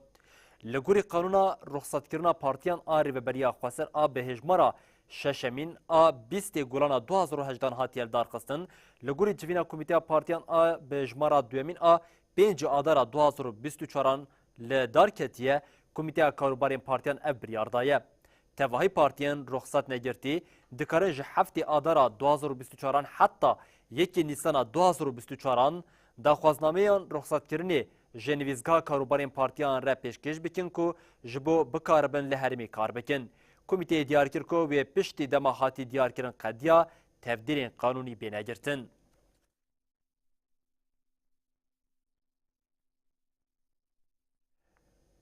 Li gorî qanûna rûxsatkirina partiyan a Rêveberiya Xweser a bi hêjmara şeşemîn a bîstê Gulana du hazar û hejdehan hatiye lidarxistin, li gorî civîna Komîteya Partiyan a bi hejmara duyemîn a pêncî Adara du hazar û bîst û çaran li dar ketiye, Komîteya Karûbarên Partiyan ev biryar daye. Tevahî partiyên ruxsat negirtî dikarin ji heftê Adara du hazar û bîst û çaran heta yekê Nîsana du hazar û bîst û çaran daxwaznameyan ruxsatkirinê ji Nivîsgeha Karûbarên Partiyan re pêşkêş bikin ku ji bo bikaribin li herêmê kar bikin. Komîteyê diyar kir ku wê piştî dema hatî diyarkirin qediya tevdîrên qanûnî bêne girtin.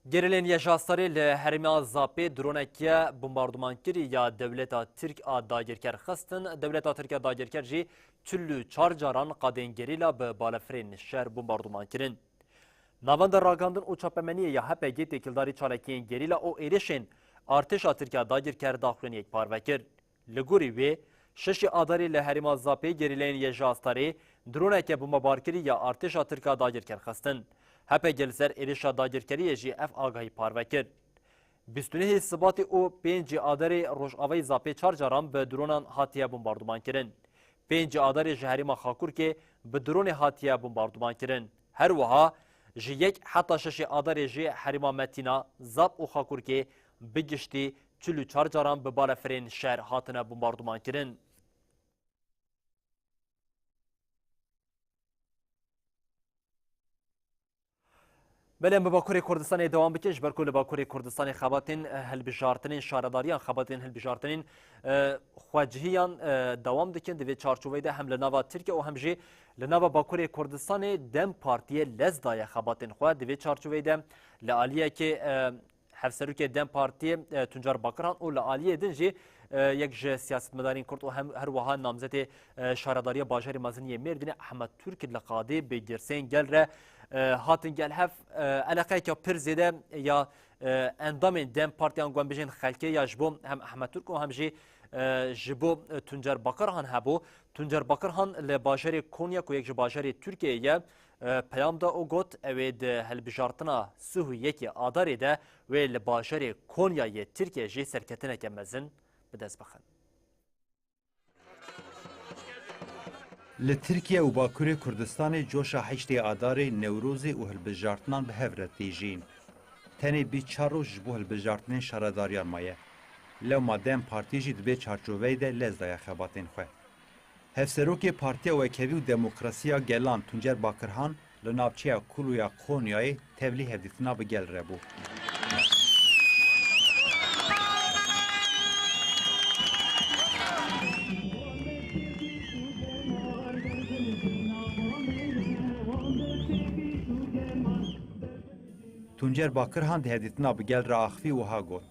Gerîlên YJA Starê li herêma Zapê droneke bombardumankirî ya dewleta Tirk a dagirker xistin. Dewleta Tirk a dagirker jî çil û çar caran qadên gerîla bi balefirên şer bombarduman kirin. Navenda Ragandin û Çapemeniyê ya H P G têkildarî çalakiyên gerîla û êrişên artêşa Tirk a dagirker daxuyaniyek parve kir. Li gorî wê, şeşê Adarê li herêma Zapê gerîleyên YJA Starê droneke bombebarkirî ya artêşa Tirk a dagirker xistin. H P G li ser êrişa dagirkeriyê jî ev agahî parve kir. Bîst û nehê Sibatê û pêncê Adarê rojavayî Zapê çar caran bi dronan hatiye bombarduman kirin. Pêncê Adarê ji herêma Xakurkê bi dronê hatiye bombarduman kirin. Her wiha ji yek heta şeşê Adarê jî herêma Metîna, Zap û Xakurkê bi giştî çil û çar caran bi balefirên şer hatine bombarduman kirin. Belê, em bi Bakurê Kurdistanê dewam bikin, ji ber ku li Bakurê Kurdistanê xebatên, eh, hilbijartinên şaredariyan, xebatên hilbijartinên, eh, xwecihiyan, eh, dewam dikin. Di vê çarçoveyê de hem li nava Tirkiye û hem jî li nava Bakurê Kurdistanê DEM Partiyê lez daye xebatên xwe. Di vê çarçoveyê de li aliyekê, eh, Hevserokê DEM Partiyê, e, Tuncer Bakirhan û li aliyê din jî, e, yek ji siyasetmedarên Kurd û hem her wiha namzetê, e, şaredariya bajarê mezin yê Mêrdînê Ehmed Türk li qadê bi girsên gel re, e, hatin gel hev, e, eleqeyeke pir zêde ya, e, endamên DEM Partiyan ku em bijên xelkê ya ji bo hem Ehmed Türk û hem jî, e, ji bo, e, Tuncer Bakirhan hebû. Tuncer Bakirhan li bajarê Konya ku yek ji bajarê Tirkiyeyê ye, e, peyam da û got, ew ê di hilbijartina sih û yekê Adarê de wê li bajarê Konya yê Tirkiye jî serketineke mezin bi dest bixin. Li Tirkiye û Bakurê Kurdistanê coşa heştê Adarê, Newrozê û hilbijartinan bi hev re têjîn. Tenê bîst çar roj ji bo hilbijartinên şaredariyan maye. Lewma DEM Partî jî di vê çarçoveyê de lez daye xebatên xwe. Hevserokê Partiya Wekhevî û Demokrasiya Gelan Tuncer Bakirhan li navçeya Kuluya Konyayê tevlî hevdîtina bi gel re bû. Tuncer Bakirhan di hevdîtina bi gel re axivî wiha got,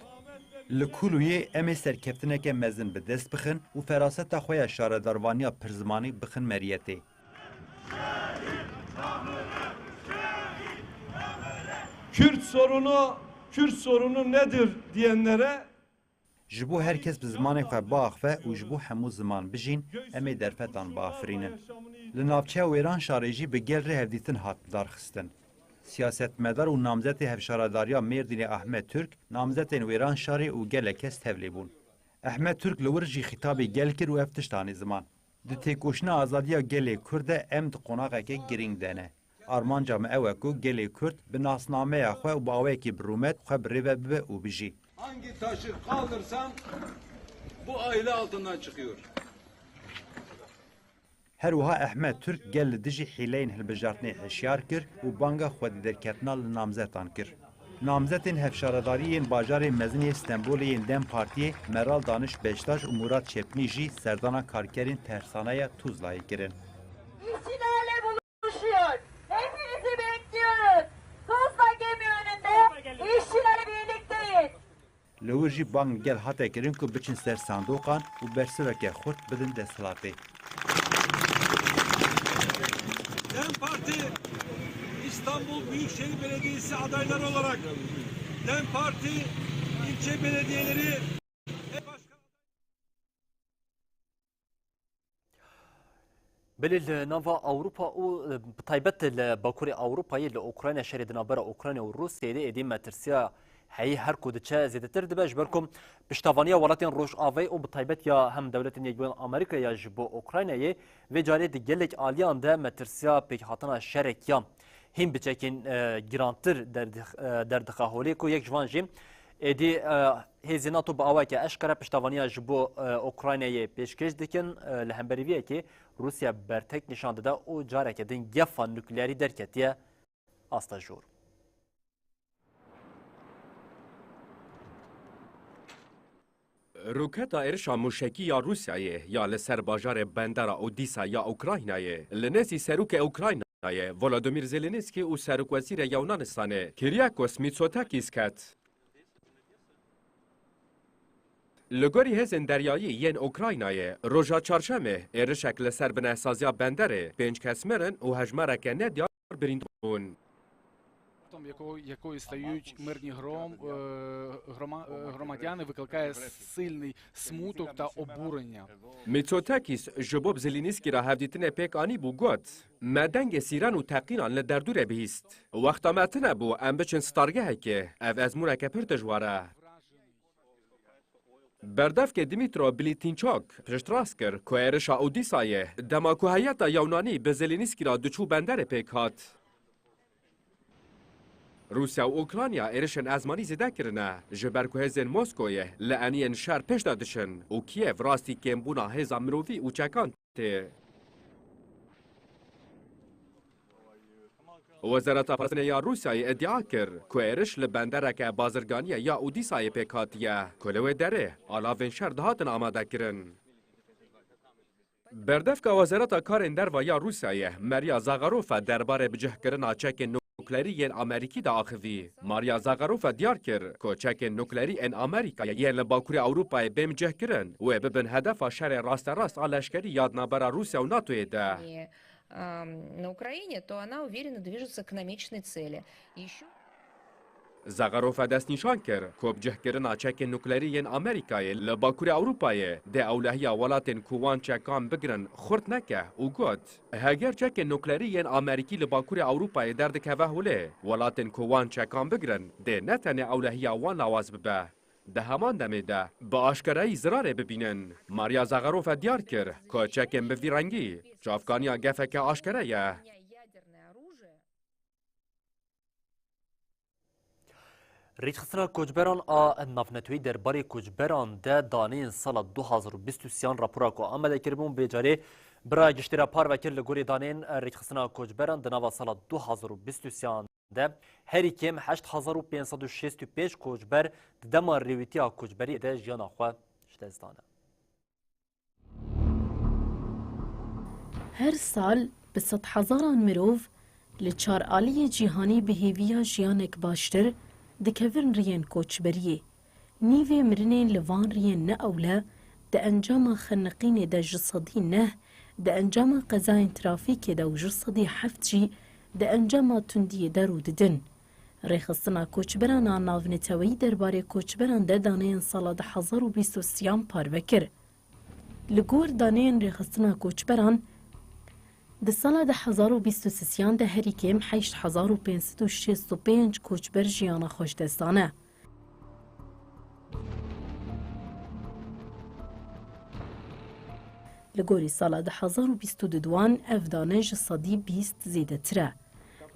Li Kuluyê em ê serkeftineke mezin bi dest bixin û feraseta xwe ya şaredarvaniya pirzimanî bixin meriyetê. Kürt sorunu, Kürt sorunu nedir diyenlere Ji bo her kes bi zimanê xwe biaxive û ji bo hemû ziman bijîn, em ê derfetan biafirînin. Li navçeya Wêranşarê jî bi gel re hevdîtin hat lidarxistin. Siyasetmedar û namzetê hevşaredariya Mêrdînê Ahmet Türk, namzetên Wêranşarê û gelek kes tevlî bûn. Ehmed Türk li wir jî xîtabê gel kir û ev tişt anî ziman. Di têkoşîna azadiya gelê Kurd de em di qonaxeke girîng de ne. Armanca me ew e ku gelê Kurd bi nasnameya xwe û bi awayekî bi rûmet xwe bi rê ve bibe û bijî. Hangi taşı kaldırsan bu aile altından çıkıyor. Her wiha Ehmed Türk gel li dijî hîleyên hilbijartinê hişyar kir û banga xwedîderketina li namzetan kir. Namzetên hevşaredarî yên bajarê mezin yê Stenbolê yên DEM Partiyê Meral Daniş Beştaş û Murat Çepnî jî serdana karkerên tersaneya Tuzlayê kirin. İşçilerle buluşuyor. Hepinizi bekliyoruz. Tuzla gemi önünde. jî bang gel hate kirin ku biçin ser sandoqan û bersiveke xurt bidin desthilatê. DEM Parti İstanbul Büyükşehir Belediyesi adayları olarak DEM Parti ilçe belediyeleri Belê li nava Ewropa û, e, bi taybet li Bakurê Ewropayê li Ukrayna, şerê di navbera Ukrayna û Rûsyayê de êdî metirsiya heyî her ku diçe zêdetir dibe, ji ber ku piştevaniya welatên Rojavayê û bi taybet ya hem Dewletên Yekbûyên Amerîkayê ya ji bo Ukraynayê vê carê di gelek aliyan de metirsiya pêkhatina şerek ya hîn bi çekên, e, girantir derdix-, e, derdixe holê ku yek ji van jî êdî, e, Hêzên NATO bi awayeke eşkere piştevaniya ji bo, e, Ukraynayê pêşkêş dikin. E, li hemberî vê yekê Rûsya bertek nîşan dide û careke din gefa nukleerî derketiye asta jor. Roketa êrişa mûşekî ya Rûsyayê ya li ser bajarê bendera Odîsa ya Ukraynayê li nêzî serokê Ukraynayê Volodymyr Zelensky û serokwezîrê Yunanistanê Kyriakos Mitsotakis ket. Li gorî hêzên deryayî yên Ukraynayê, roja çarşemê êrişek li ser binesaziya benderê pênc kes mirin û hejmareke nediyar birîndar bûn. Якою стають мирні гром, е, грома- е, громадяни викликає сильний смуток та обурення. Mitsotakis ji bo bi Zelensky re hevdîtinê pêk anî bû got, me dengê sîran û teqînan li derdûrê bihîst. Wexta me tune bû em biçin stargehekê, ev ezmûneke pir dijwar e. Berdevkê Dmîtro Bilîtînçok piştrast kir ku êrişa Odîsayê dema ku heyeta Yawnanî bi Zelînîskî re diçû benderê pêk hat. Rûsya û Ukrayna êrişên ezmanî zêde kirine, ji ber ku hêzên Moskoyê li eniyên şer pêş de diçin û Kîev rastî kêmbûna hêza mirovî û çekan tê. Wezareta Parastinê ya Rûsyayê îdia kir ku êriş li bendereke bazirganiyê ya Odîsayê pêk hatiye ku li wê derê alavên şer dihatin amadekirin. Berdevka Wezareta Karên Derve ya Rûsyayê Maria Zakharova derbarê bicihkirina çekên nuklerî yên Amerîkî de axivî. Maria Zakharova diyar kir ku çekên nuklerî ên Amerîkayê yên li Bakurê Ewropayê bên bicihkirin wê bibin hedefa şerê rasterast a leşkerî ya di navbera Rûsya û NATOyê de. на Украине, то она уверенно движется к намеченной цели. Еще Zakharova destnîşan kir ku bicihkirina çekên nuklerî yên Amerîkayê li Bakurê Ewropayê dê ewlehiya welatên ku wan çekan bigirin xurt neke û got, heger çekên nuklerî yên Amerîkî li Bakurê Ewropayê derdikeve holê, welatên ku wan çekan bigirin dê ne tenê ewlehiya wan lawaz bibe. Di heman demê de bi aşkerayî zirarê bibînin. Maria Zakharova diyar kir ku çekên bi vî rengî çavkaniya gefeke aşkere ye. Rêkxistina Koçberan a Navneteweyî derbarê koçberan de daneyên sala du hazar û bîst û sêyan rapora ku amade kiribûn, vê carê bi raya giştî re parve kir. Li gorî daneyên Rêkxistina Koçberan di nava sala du hazar û bîst û sêyan de herî kêm heşt hezar û pênc sed û şêst û pênc koçber di dema rêwîtiya koçberiyê de jiyana xwe ji dest dane. Her sal bi sedhezaran mirov li çar aliyê cîhanî bi hêviya jiyanek baştir dikevin riyên koçberiyê. Nîvê mirinên li van riyên ne ewle di encama xeniqînê de ji sedî neh, di encama qezayên trafîkê de û ji sedî heft jî di encama tundiyê de rû didin. Rêxistina Koçberan a Navneteweyî derbarê koçberan de daneyên sala du hezar û bîst û sêyan parve kir. Li gor daneyên Rêxistina Koçberan, di sala du hezar û bîst û sêyan de herî kêm heşt hezar û pênc sed û şêst û pênc koçber jiyana xwe ji dest dane. Li gorî sala du hezar û bîst û duan ev dane ji sedî bîst zêdetir e.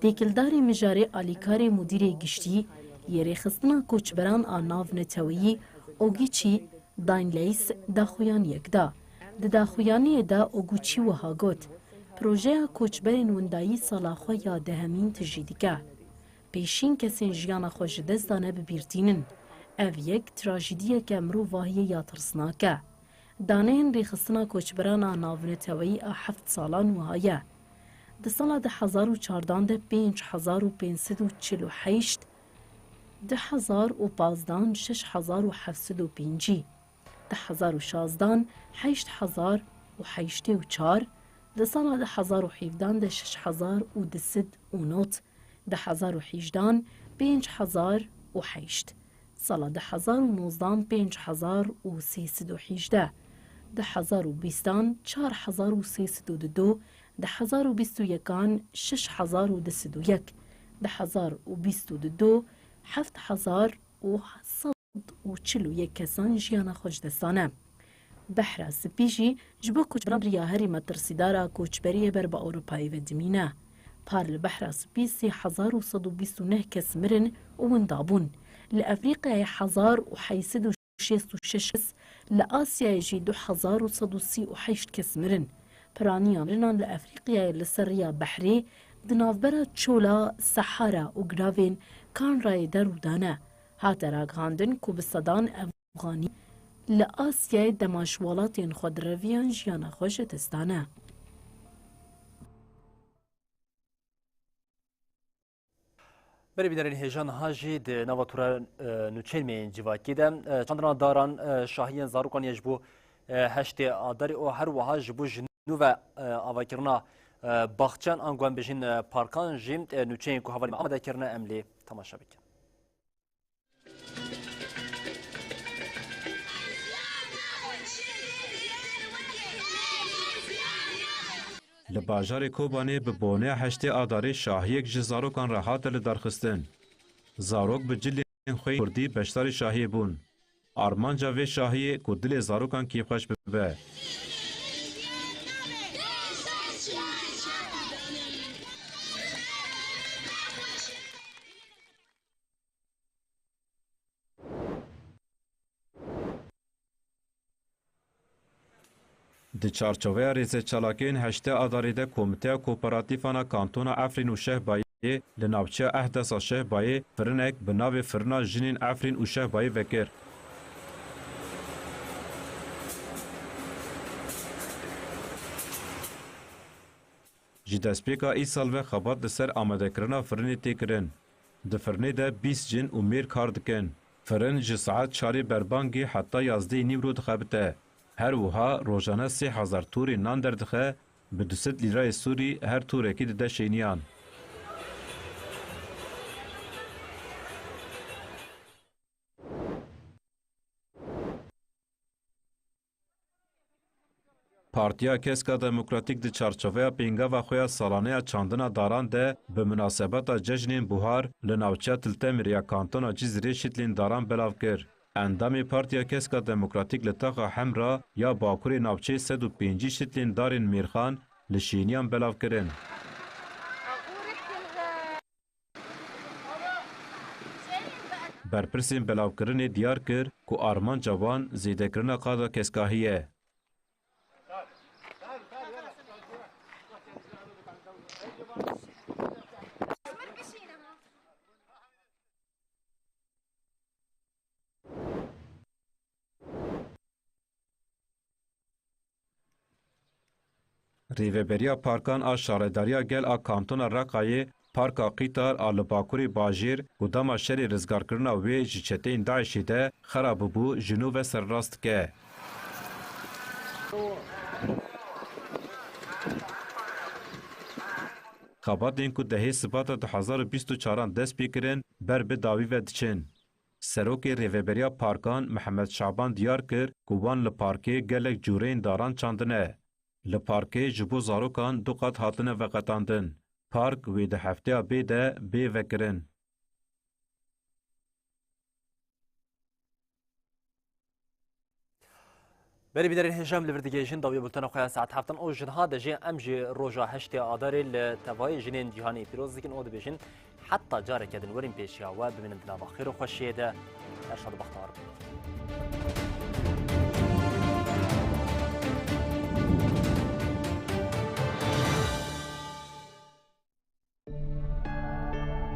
Têkildarê mijarê alîkarê Mudîrê Giştî yê Rêxistina Koçberan a Navneteweyî Ogiçî Dainleis daxuyaniyek da. Di daxuyaniyê de Oguçî wiha got, projeya koçberên windayî sala xwe ya dehemîn tijî dike. Pêşîn kesên jiyana xwe ji dest dane bi bîr tînin. Ev yek trajîdiyeke mirovahiyê ya tirsnak e. Daneyên Rêxistina Koçberan a Navneteweyî a heft salan wiha ye. Di sala du hezar û çardan de pênc hezar û pênc sed û çil û heşt Di hezar û pazdan şeş hezar û heft sed û pêncî, di hezar û şazdan heşt hezar û heştê û çar, di sala di hezar û hevdan de şeş hezar û du sed û nod, di hezar û hejdan pênc hezar û heşt, sala di hezar û nozdan pênc hezar û sê sed û hejdeh, di hezar û bîstan çar hezar û sê sed û du, di hezar û bîst û yekan şeş hezar û du sed û yek, di hezar û bîst û du heft hezar û sed û çil û yek kesan jiyana xwe ji dest dane. Behra Spî jî ji bo koçberan riya herî metirsîdar a koçberiyê ber bi Ewropayê ve dimîne. Par li Behra Spî sê hezar û sed û bîst û neh kes mirin û winda bûn. Li Efrîqyayê hezar û heyt sed û şêst û şeş kes, li Asyayê jî du hezar û sed û sî û heşt kes mirin. Piraniya mirinan li Efrîqyayê li ser riya behrê di navbera çola Sehara û giravên Kanrayê de rû dane. Hate ragihandin ku bi sedan Efxanî li Asyayê dema ji welatên xwe direviyan jiyana xwe ji dest dane. Berê bînerên hêja niha jî di nava tûra, e, nûçeyên me yên civakî de, e, çandina daran, e, şahiyên zarokan ye ji bo, e, heştê Adarê û her wiha ji bo ji nû ve, e, avakirina, e, baxçeyan ango em bêjin, e, parkan jî, e, nûçeyên ku hevalên me amade kirine em lê temaşe bikin. Li bajarê Kobanê bi boneya heştê Adarê şahiyek ji zarokan re hate lidarxistin. Zarok bi cilên xwe yên kurdî beşdarî şahiyê bûn. Armanca vê şahiyê ku dilê zarokan kêfxweş bibe. Di çarçoveya rêzeçalakiyên heştê Adarê de Komîteya Kooperatîfan a Kantona Efrîn û Şehbayê li navçeya Ehdesa Şehbayê firinek bi navê Firina Jinên Efrîn û Şehbayê vekir. Ji destpêka îsal ve xebat li ser amadekirina firinê tê kirin. Di firinê de bîst jin û mêr kar dikin. Firin ji saet çarê berbangê heta yazdehê nîvro dixebite. Her wiha rojane sê hezar torê nan derdixe, bi du sed lîrayê Sûrî her torekî dide şêniyan. Partiya Kesk a Demokratîk di çarçoveya pêngava xwe ya salane ya çandina daran de bi minasebeta cejnên buhar li navçeya Til Temirê ya Kantona Cizîrê şitlên daran belav kir. Endamê Partiya Kesk a Demokratîk li taxa Hemra ya Bakurê navçeyê sed û pêncî şitlên darên mêrxan li şêniyan belav kirin. Berpirsên belavkirinê diyar kir ku armanca wan zêdekirina qada keskahî ye. Rêveberiya Parkan a Şaredariya Gel a Kantona Reqayê Parka Qîtar a li bakurê bajêr ku dema şerê rizgarkirina wê ji çeteyên DAIŞê de xera bibû, ji nû ve serrast dike. Xebatên ku dehê Sibata du hezar û bîst û çaran dest pê kirin, ber bi dawî ve diçin. Serokê Rêveberiya Parkan Mihemed Şaban diyar kir ku wan li parkê gelek cûreyên daran çandine. Li parkê ji bo zarokan du qat hatine veqetandin. Park wê di hefteya bê de bê vekirin. Berê bînerên hêja em li vir digihêjin dawiya bultena xwe ya saet heftan û ji niha de jî em jî roja heştê Adarê li tevayê jinên cîhanê pîroz dikin û dibêjin heta careke din werin pêşiya we bimînin di nava xêr û xweşiyê de. Her şad û bextewar bin.